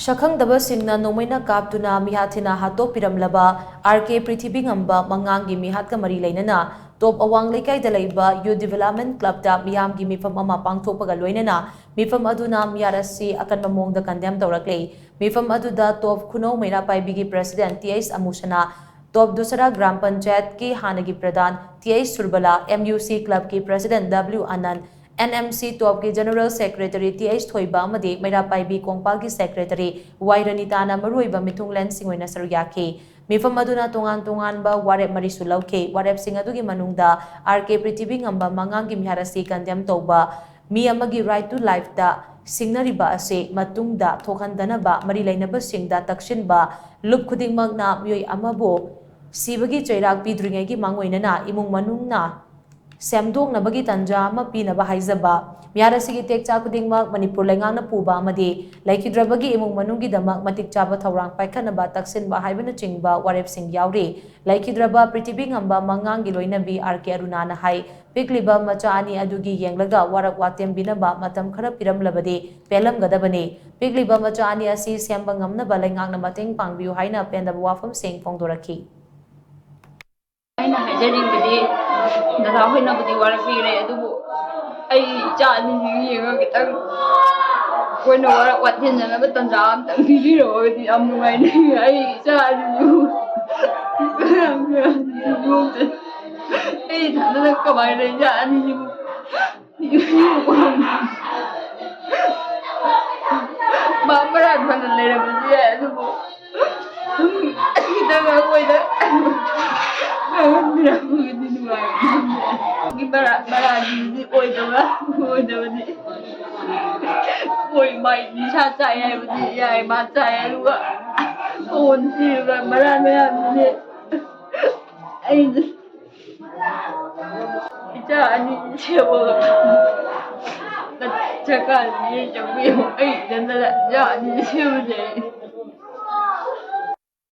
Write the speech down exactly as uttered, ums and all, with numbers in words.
ꯁꯛꯈꯪꯗꯕꯁꯤꯡꯅ ꯅꯣꯡꯃꯩꯅ ꯀꯥꯞꯇꯨꯅ ꯃꯤꯍꯥꯠ ꯊꯤꯅ ꯍꯥꯠꯇꯣꯛꯄꯤꯔꯝꯂꯕ ꯑꯥꯔ ꯀꯦ ꯄ꯭ꯔꯤꯊꯤꯕꯤꯉꯝꯕ ꯃꯉꯥꯡꯒꯤ ꯃꯤꯍꯥꯠꯀ ꯃꯔꯤ ꯂꯩꯅꯅ ꯇꯣꯞ ꯑꯋꯥꯡ ꯂꯩꯀꯥꯏꯗ ꯂꯩꯕ ꯌꯨꯠ ꯗꯤꯚꯦꯂꯞꯃꯦꯟ ꯀ꯭ꯂꯕꯇ ꯃꯤꯌꯥꯝꯒꯤ ꯃꯤꯐꯝ ꯑꯃ ꯄꯥꯡꯊꯣꯛꯄꯒ ꯂꯣꯏꯅꯅ ꯃꯤꯐꯝ ꯑꯗꯨꯅ ꯃꯤꯍꯥꯠ ꯑꯁꯤ ꯑꯀꯟꯕ ꯃꯑꯣꯡꯗ ꯀꯟꯗꯦꯝ ꯇꯧꯔꯛꯂꯤ꯫ ꯃꯤꯐꯝ ꯑꯗꯨꯗ ꯇꯣꯞ ꯈꯨꯅꯧ ꯃꯩꯔꯥ ꯄꯥꯏꯕꯤꯒꯤ ꯄ꯭ꯔꯦꯁꯤꯗꯦꯟꯠ ꯇꯤ ꯑꯩꯆ ꯑꯃꯨꯁꯅꯥ, ꯇꯣꯞ ꯗꯨꯁꯔꯥ ꯒ꯭ꯔꯥꯝ ꯄꯟꯆꯥꯌꯠꯀꯤ ꯍꯥꯟꯅꯒꯤ pradhan T H Surbala, M U C ꯀ꯭ꯂꯕꯀꯤ president W Anan, N M C ꯇꯣꯞꯀꯤ ꯖꯦꯅꯔꯦꯜ ꯁꯦꯀ꯭ꯔꯦꯇꯔꯤ ꯇꯤ ꯑꯩꯆ ꯊꯣꯏꯕ ꯑꯃꯗꯤ ꯃꯩꯔꯥ ꯄꯥꯏꯕꯤ ꯀꯣꯡꯄꯥꯜꯒꯤ ꯁꯦꯀ꯭ꯔꯦꯇꯔꯤ ꯋꯥꯏ ꯔꯅꯤꯇꯥꯅ ꯃꯔꯨꯑꯣꯏꯕ ꯃꯤꯊꯨꯡꯂꯦꯟꯁꯤꯡ ꯑꯣꯏꯅ ꯁꯔꯨꯛ ꯌꯥꯈꯤ꯫ ꯃꯤꯐꯝ ꯑꯗꯨꯅ ꯇꯣꯉꯥꯟ ꯇꯣꯉꯥꯟꯕ ꯋꯥꯔꯦꯞ ꯃꯔꯤꯁꯨ ꯂꯧꯈꯤ꯫ ꯋꯥꯔꯦꯞꯁꯤꯡ ꯑꯗꯨꯒꯤ ꯃꯅꯨꯡꯗ ꯑꯥꯔ ꯀꯦ ꯄ꯭ꯔꯤꯊꯤꯕꯤ ꯉꯝꯕ ꯃꯉꯥꯡꯒꯤ ꯃꯤꯍꯥꯠ ꯑꯁꯤ ꯀꯟꯗꯦꯝ ꯇꯧꯕ, ꯃꯤ ꯑꯃꯒꯤ right to lifeꯇ ꯁꯤꯡꯅꯔꯤꯕ ꯑꯁꯤ ꯃꯇꯨꯡꯗ ꯊꯣꯛꯍꯟꯗꯅꯕ ꯃꯔꯤ ꯂꯩꯅꯕꯁꯤꯡꯗ ꯇꯛꯁꯤꯟꯕ, ꯂꯨꯞ ꯈꯨꯗꯤꯡꯃꯛꯅ ꯃꯤꯑꯣꯏ ꯑꯃꯕꯨ ꯁꯤꯕꯒꯤ ꯆꯩꯔꯥꯛ ꯄꯤꯗ꯭ꯔꯤꯉꯩꯒꯤ ꯃꯥꯡꯑꯣꯏꯅꯅ ꯏꯃꯨꯡ ꯃꯅꯨꯡꯅ ꯁꯦꯝꯗꯣꯛꯅꯕꯒꯤ ꯇꯥꯟꯖꯥ ꯑꯃ ꯄꯤꯅꯕ ꯍꯥꯏꯖꯕ꯫ ꯃꯤꯍꯥꯠ ꯑꯁꯤꯒꯤ ꯇꯦꯛꯆꯥꯛ ꯈꯨꯗꯤꯡꯃꯛ ꯃꯅꯤꯄꯨꯔ ꯂꯩꯉꯥꯛꯅ ꯄꯨꯕ ꯑꯃꯗꯤ ꯂꯩꯈꯤꯗ꯭ꯔꯕꯒꯤ ꯏꯃꯨꯡ ꯃꯅꯨꯡꯒꯤꯗꯃꯛ ꯃꯇꯤꯛ ꯆꯥꯕ ꯊꯧꯔꯥꯡ ꯄꯥꯏꯈꯠꯅꯕ ꯇꯛꯁꯤꯟꯕ ꯍꯥꯏꯕꯅꯆꯤꯡꯕ ꯋꯥꯔꯦꯞꯁꯤꯡ ꯌꯥꯎꯔꯤ꯫ ꯂꯩꯈꯤꯗ꯭ꯔꯕ ꯄ꯭ꯔꯤꯊꯤꯕꯤ ꯉꯝꯕ ꯃꯉꯥꯡꯒꯤ ꯂꯣꯏꯅꯕꯤ ꯑꯥꯔ ꯀꯦ ꯑꯔꯨꯅꯥꯅ ꯍꯥꯏ, ꯄꯤꯛꯂꯤꯕ ꯃꯆꯥ ꯑꯅꯤ ꯑꯗꯨꯒꯤ ꯌꯦꯡꯂꯒ ꯋꯥꯔꯛ ꯋꯥꯇꯦꯝꯕꯤꯅꯕ ꯃꯇꯝ ꯈꯔ ꯄꯤꯔꯝꯂꯕꯗꯤ ꯄꯦꯜꯂꯝꯒꯗꯕꯅꯤ꯫ ꯄꯤꯛꯂꯤꯕ ꯃꯆꯥ ꯑꯅꯤ ꯑꯁꯤ ꯁꯦꯝꯕ ꯉꯝꯅꯕ ꯂꯩꯉꯥꯛꯅ ꯃꯇꯦꯡ ꯄꯥꯡꯕꯤꯌꯨ ꯍꯥꯏꯅ ꯄꯦꯟꯗꯕ ꯋꯥꯐꯝꯁꯤꯡ ꯐꯣꯡꯗꯣꯔꯛꯈꯤ꯫ ꯑꯩꯅ ꯍꯥꯏꯖꯅꯤꯡꯕꯗꯤ, ꯗꯗꯥ ꯍꯣꯏꯅꯕꯨꯗꯤ ꯋꯥꯔꯛꯄꯤꯔꯦ, ꯑꯗꯨꯕꯨ ꯑꯩ ꯏꯆꯥ ꯑꯅꯤꯁꯤ ꯌꯦꯡꯉꯒ ꯈꯤꯇꯪ ꯑꯩꯈꯣꯏꯅ ꯋꯥꯔꯛ ꯋꯥꯇꯦꯝꯅꯅꯕ ꯇꯟꯖꯥ ꯑꯝꯇꯪ ꯄꯤꯕꯤꯔꯛꯑꯣꯗꯤ ꯌꯥꯝ ꯅꯨꯡꯉꯥꯏꯅꯤ꯫ ꯑꯩ ꯏꯆꯥ ꯑꯅꯤꯁꯤꯕꯨ ꯑꯩ ꯏꯊꯟꯗꯅ ꯀꯃꯥꯏꯅ ꯏꯆꯥ ꯑꯅꯤꯁꯤꯕꯨ ꯃꯥ ꯃꯔꯥꯟ ꯐꯅ ꯂꯩꯔꯝꯕꯁꯨ ꯌꯥꯏ, ꯑꯗꯨꯕꯨ ꯈꯤꯇꯪ ꯑꯩꯈꯣꯏꯗ ꯈꯪꯍꯟꯕꯤꯔꯝꯃꯒꯗꯤ ꯅꯨꯡꯉꯥꯏꯒꯗꯕꯅꯦ꯫ ꯃꯔꯥ-, ꯃꯔꯥꯟꯗꯤ ꯑꯣꯏꯗꯕ, ꯑꯣꯏꯗꯕꯗꯤ꯫ ꯍꯣꯏ, ꯃꯥꯏ ꯅꯤꯁꯥ ꯆꯥꯏ ꯍꯥꯏꯕꯗꯤ ꯌꯥꯏ, ꯃꯥ ꯆꯥꯏ, ꯑꯗꯨꯒ ꯐꯣꯟ ꯊꯤꯕ ꯃꯔꯥꯟ ꯃꯌꯥꯝꯗꯨꯗꯤ ꯑꯩꯅ ꯏꯆꯥ ꯑꯅꯤ ꯁꯦꯝꯃꯒ ꯁꯔꯀꯥꯔꯒꯤ ꯆꯪꯕ ꯌꯦꯡꯉꯨ꯫ ꯑꯩ ꯏꯊꯟꯗꯅ ꯏꯆꯥ ꯑꯅꯤ ꯁꯦꯝꯕꯁꯦ ꯑꯩ